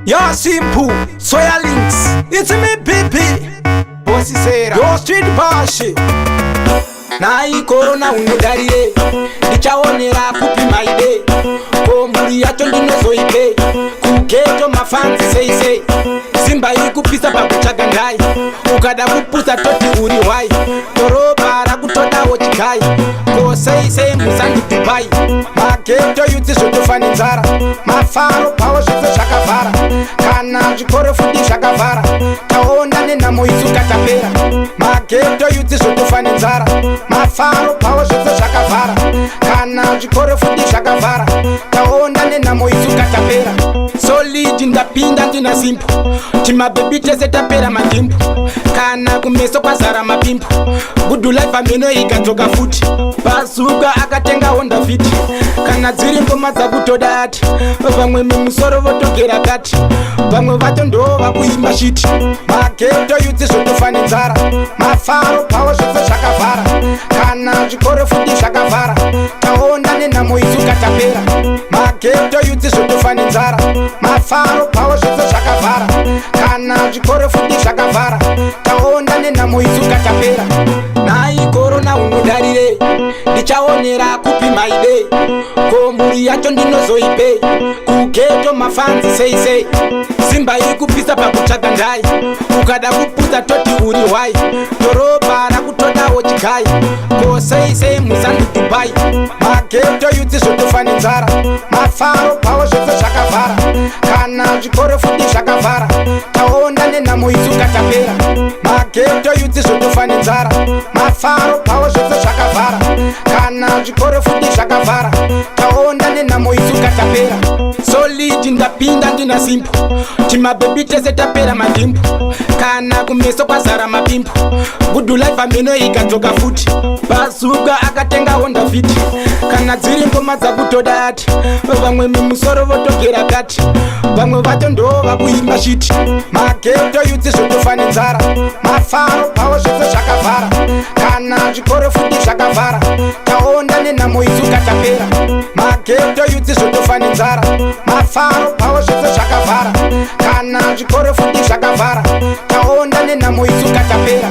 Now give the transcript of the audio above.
Yo simple, soya links. It's me PP. Bossy Sarah. Yo street bashi. Nai corona unodarire. Ndichaonera kupi maide. Ko mhuri yacho ndinozoipe. Kugeto mafanzi sei sei. Simba iri kupisa pakutsvaga ndai. Ukada kupusa toti uri hwai. Dhorobha rakutodawo chigai. Ko sei sei musandi Dubai. Mageto youth zvotofa nenzara. Mafaro pawo zvese zvakavhara. Kana zvikoro futi zvakavhara. Taonda nenhamo isu katapera. Mageto youth zvotofa nenzara. Mafaro pawo zvese zvakavhara. Kana zvikoro futi zvakavhara. Taonda nenhamo isu katapera. Solid ndapinda ndina simple. Timabhebi tese tapera madhimbu. Kana kumeso kwazara mapimpu. Good life ameno ikadzoka futi. Bazuka akatenga Honda Fit. Kana dziri ngoma dzakutoda ati. Vamwe mumusoro votogera kati. Vamwe vacho ndo vakuimba shit. Mageto youth zvotofa nenzara. Mafaro pawo zvese zvakavhara. Kana zvikoro futi zvakavhara. Taonda nenhamo isu katapera. Mageto youth zvotofa nenzara. Mafaro pawo zvese zvakavhara. Kana zvikoro futi zvakavhara. Taonda nenhamo isu katapera. Nai corona unodarire. Ndichaonera kupi maide. Ko mhuri yacho ndinozoipe. Kugeto mafanzi sei sei. Simba iri kupisa pakutsvaga ndai. Ukada kupusa toti uri hwai. Dhorobha rakutodawo chigai. Ko sei sei musandi Dubai. Mageto youth zvotofa nenzara. Mafaro pawo zvese zvakavhara. Kana zvikoro futi zvakavhara. Taonda nenhamo isu katapera. Mageto youth zvotofa nenzara. Mafaro pawo zvese zvakavhara. Kana zvikoro futi zvakavhara. Taonda nenhamo isu katapera. Solid ndapinda ndina simple. Timabhebi tese tapera madhimbu. Kana kumeso kwazara mapimpu. Good life ameno ikadzoka futi. Bazuka akatenga Honda Fit. Kana dziri ngoma dzakutoda ati. Vamwe mumusoro votogera kati. Vamwe vacho ndo vakuimba shit. Mageto youth zvotofa nenzara. Mafaro pawo zvese zvakavhara. Kana zvikoro futi zvakavhara. Taonda nenhamo isu katapera. Mageto youth zvotofa nenzara. Mafaro pawo zvese zvakavhara. Kana zvikoro futi zvakavhara. Taonda nenhamo isu katapera.